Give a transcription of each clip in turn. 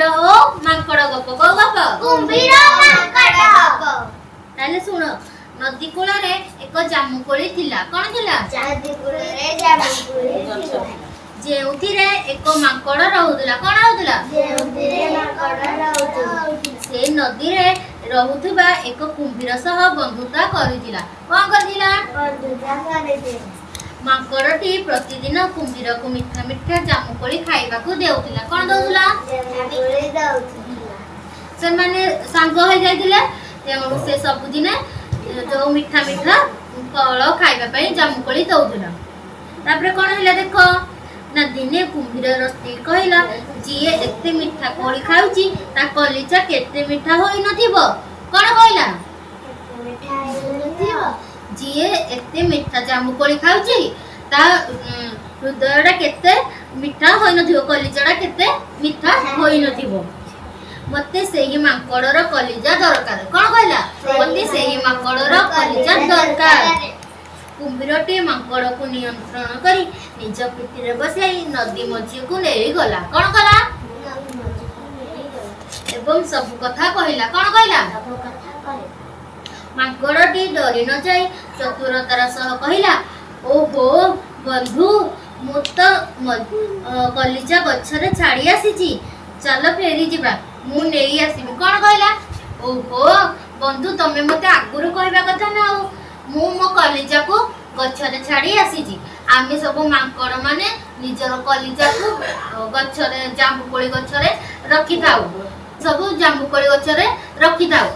କୁମ୍ଭୀର ଓ ମାଙ୍କଡ଼ ଗପ। କୋଉ ଗପ? କୁମ୍ଭୀର ମାଙ୍କଡ଼। ତାହେଲେ ଶୁଣ। ନଦୀ କୂଳରେ ଏକ ଜାମୁକୋଳି ଥିଲା। କଣ ଥିଲା? ନଦୀ କୂଳରେ ଜାମୁକୋଳି ଥିଲା। ଯେଉଁଥିରେ ଏକ ମାଙ୍କଡ଼ ରହୁଥିଲା। କଣ ରହୁଥିଲା? ଯେଉଁଥିରେ ମାଙ୍କଡ଼ ରହୁଥିଲା। ସେ ନଦୀରେ ରହୁଥିବା ଏକ କୁମ୍ଭୀର ସହ ବନ୍ଧୁତା କରିଥିଲା। କଣ କରିଥିଲା? ବନ୍ଧୁତା କରିଥିଲା। ମାଙ୍କଡ଼ଟି ପ୍ରତିଦିନ କୁମ୍ଭୀରକୁ ମିଠା ମିଠା ଜାମୁକୋଳି ଖାଇବାକୁ ଦେଉଥିଲା। କଣ ଦଉଥିଲା? ଜାମୁକୋଳି ଦଉଥିଲା। ସେମାନେ ସାଙ୍ଗ ହେଇଯାଇଥିଲେ, ତେଣୁ ସେ ସବୁଦିନେ ଯୋଉ ମିଠା ମିଠା ଫଳ ଖାଇବା ପାଇଁ ଜାମୁକୋଳି ଦଉଥିଲା। ତାପରେ କଣ ହେଲା ଦେଖ ନା, ଦିନେ କୁମ୍ଭୀରର ସ୍ତ୍ରୀ କହିଲା, "ଯିଏ ଏତେ ମିଠା କୋଳି ଖାଉଛି, ତା କଲିଜା କେତେ ମିଠା ହୋଇନଥିବ?" କଣ କହିଲା? କେତେ ମିଠା ହେଇନଥିବ। ଯିଏ ଏତେ ମିଠା ଜାମୁକୋଳି ଖାଉଛି, ତା ହୃଦୟଟା କେତେ ମିଠା ହୋଇନଥିବ, କଲିଜାଟା କେତେ ମିଠା ହୋଇନଥିବ? ମତେ ସେହି ମାଙ୍କଡର କଲିଜା ଦରକାର। କଣ କହିଲା? ମତେ ସେହି ମାଙ୍କଡର କଲିଜା ଦରକାର। କୁମ୍ଭୀରଟି ମାଙ୍କଡକୁ ନିୟନ୍ତ୍ରଣ କରି ନିଜ ପିଠିରେ ବସାଇ ନଦୀ ମଝିକୁ ନେଇଗଲା। କଣ କଲା? ନଦୀ ମଝିକୁ ନେଇଗଲା। ଏବଂ ସବୁ କଥା କହିଲା। କଣ କହିଲା? ସବୁ କଥା କହିଲା। ମାଙ୍କଡଟି ଡରି ନ ଯାଇ ଚତୁରତାର ସହ କହିଲା, "ଓହୋ ବନ୍ଧୁ, ମୁଁ ତ କଲିଜା ଗଛରେ ଛାଡ଼ି ଆସିଛି। ଚାଲ ଫେରିଯିବା, ମୁଁ ନେଇ ଆସିବି।" କଣ କହିଲା? ଓହୋ ବନ୍ଧୁ, ତମେ ମତେ ଆଗରୁ କହିବା କଥା ନା ଆଉ। ମୁଁ ମୋ କଲିଜାକୁ ଗଛରେ ଛାଡ଼ି ଆସିଛି। ଆମେ ସବୁ ମାଙ୍କଡ ମାନେ ନିଜର କଲିଜାକୁ ଗଛରେ, ଜାମୁକୋଳି ଗଛରେ ରଖିଥାଉ। ସବୁ ଜାମୁକୋଳି ଗଛରେ ରଖିଥାଉ।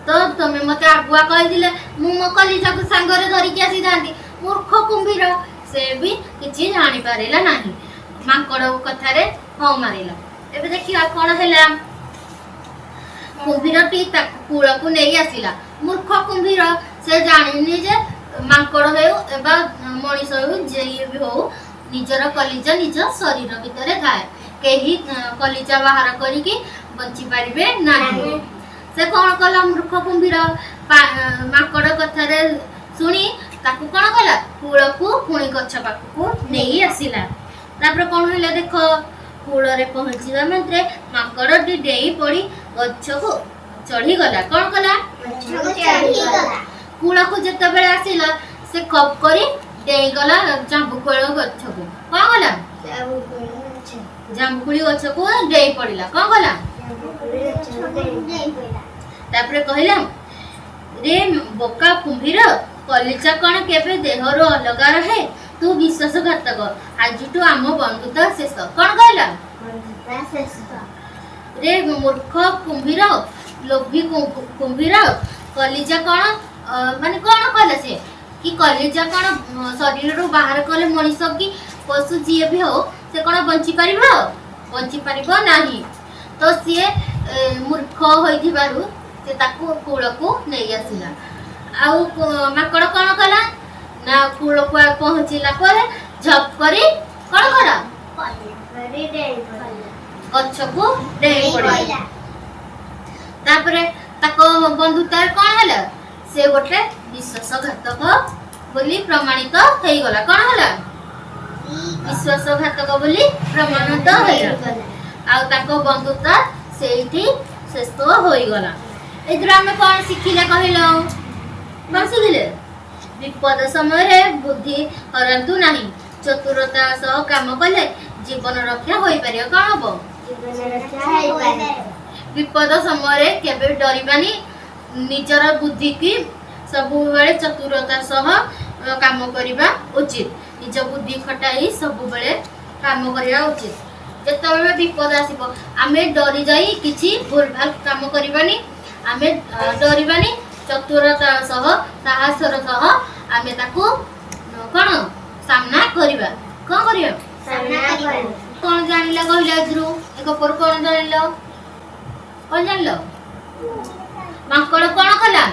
ତ ତମେ ମତେ ଆଗୁଆ କହିଥିଲେ ମୁଁ ମୋ କଲିଜାକୁ ସାଙ୍ଗରେ ଧରିକି ଆସିଥାନ୍ତି। ମୂର୍ଖ କୁମ୍ଭୀର, ସେ ବି କିଛି ଜାଣିପାରିଲା ନାହିଁ। ମାଙ୍କଡ କଥାରେ ହଁ ମାରିଲା। ଏବେ ଦେଖିବା କଣ ହେଲା। କୁମ୍ଭୀରଟି ତାକୁ କୂଳକୁ ନେଇ ଆସିଲା। ମୂର୍ଖ କୁମ୍ଭୀର, ସେ ଜାଣିନି ଯେ ମାଙ୍କଡ ହେଉ ବା ମଣିଷ ହେଉ, ଯିଏ ବି ହଉ, ନିଜର କଲିଜା ନିଜ ଶରୀର ଭିତରେ ଥାଏ। କେହି କଲିଜା ବାହାର କରିକି ବଞ୍ଚି ପାରିବେ ନାହିଁ। ସେ କଣ କଲା? ମୂର୍ଖ କୁମ୍ଭୀର ମାଙ୍କଡ କଥାରେ ଶୁଣି ତାକୁ କଣ କଲା? କୂଳକୁ ପୁଣି ଗଛ ପାଖକୁ ନେଇ ଆସିଲା। ତାପରେ କଣ ହେଲା ଦେଖ। କୂଳରେ ପହଞ୍ଚିବା ମାତ୍ରେ ମାଙ୍କଡଟି ଡେଇଁ ପଡି ଗଛକୁ ଚଢିଗଲା। କଣ କଲା? ଗଛକୁ ଚଢିଗଲା। କୂଳକୁ ଯେତେବେଳେ ଆସିଲା, ସେ ଖପ୍ କରି ଡେଇଁଗଲା ଜାମ୍ବୁକୋଳି ଗଛକୁ। କଣ କଲା? ଜାମୁକୋଳି ଗଛ। ଜାମ୍ବୁକୋଳି ଗଛକୁ ଡେଇଁ ପଡିଲା। କଣ କଲା? ଜାମୁକୋଳି ଗଛକୁ ଡେଇଁ ପଡିଲା। ତାପରେ କହିଲା, "ରେ ବୋକା କୁମ୍ଭୀର, କଲିଜା କଣ କେବେ ଦେହରୁ ଅଲଗା ରହେ? ତୁ ବିଶ୍ୱାସଘାତକ। ଆଜିଠୁ ଆମ ବନ୍ଧୁତା ଶେଷ।" କଣ କହିଲା? ବନ୍ଧୁତା ଶେଷ। ରେ ମୂର୍ଖ କୁମ୍ଭୀର, ଲୋଭୀ କୁମ୍ଭୀର, କଲିଜା କଣ ମାନେ କଣ କହିଲା ସେ କି କଲିଜା କଣ ଶରୀରରୁ ବାହାର କଲେ ମଣିଷ କି ପଶୁ ଯିଏ ବି ହଉ, ସେ କଣ ବଞ୍ଚି ପାରିବ? ବଞ୍ଚି ପାରିବ ନାହିଁ। ତ ସିଏ ମୂର୍ଖ ହୋଇଥିବାରୁ ସେ ତାକୁ କୂଳକୁ ନେଇ ଆସିଲା। ଆଉ ମାଙ୍କଡ଼ କଣ କଲା ନା, କୂଳକୁ ପହଞ୍ଚିଲା ପରେ ଝପ୍ କରି କଣ କଲା? କରି ଡେଇଁ ପଡିଲା। ଗଛକୁ ଡେଇଁ ଡେଇଁ ପଡ଼ିଲା। ପଡିଲା। ତାପରେ ତାଙ୍କ ବନ୍ଧୁତାର କଣ ହେଲା? ସେ ଗୋଟେ ବିଶ୍ୱାସଘାତକ ବୋଲି ପ୍ରମାଣିତ ହେଇଗଲା। କଣ ହେଲା? ବିଶ୍ୱାସଘାତକ ବୋଲି ପ୍ରମାଣିତ ହେଇଗଲା। ଆଉ ତାଙ୍କ ବନ୍ଧୁତା ସେଇଠି ଶେଷ ହୋଇଗଲା। ଏଥିରୁ ଆମେ କଣ ଶିଖିଲେ କହିଲ? କଣ ଶିଖିଲେ? ବିପଦ ସମୟରେ ବୁଦ୍ଧି ହରାନ୍ତୁ ନାହିଁ। ଚତୁରତା ସହ କାମ କଲେ ଜୀବନ ରକ୍ଷା ହୋଇପାରିବ। କଣ ହବ? ଜୀବନ ରକ୍ଷା ହେଇପାରିବ। ବିପଦ ସମୟରେ କେବେ ଡରିବାନି। ନିଜର ବୁଦ୍ଧିକି ସବୁବେଳେ ଚତୁରତା ସହ କାମ କରିବା ଉଚିତ। ନିଜ ବୁଦ୍ଧି ଖଟାଇ ସବୁବେଳେ କାମ କରିବା ଉଚିତ। ଯେତେବେଳେ ବିପଦ ଆସିବ, ଆମେ ଡରି ଯାଇ କିଛି ଭୁଲ ଭାଲ କାମ କରିବାନି। ଆମେ ଡରିବାନି। ଚତୁରତା ସହ, ସାହସର ସହ ଆମେ ତାକୁ କଣ ସାମ୍ନା କରିବା। କଣ କରିବା? ସାମ୍ନା କରିବା। କଣ ଜାଣିଲ କହିଲ? ଏଥିରୁ ଏ ଗପରୁ କଣ ଜାଣିଲ? କଣ ଜାଣିଲ? ମାଙ୍କଡ଼ କଣ କଲା?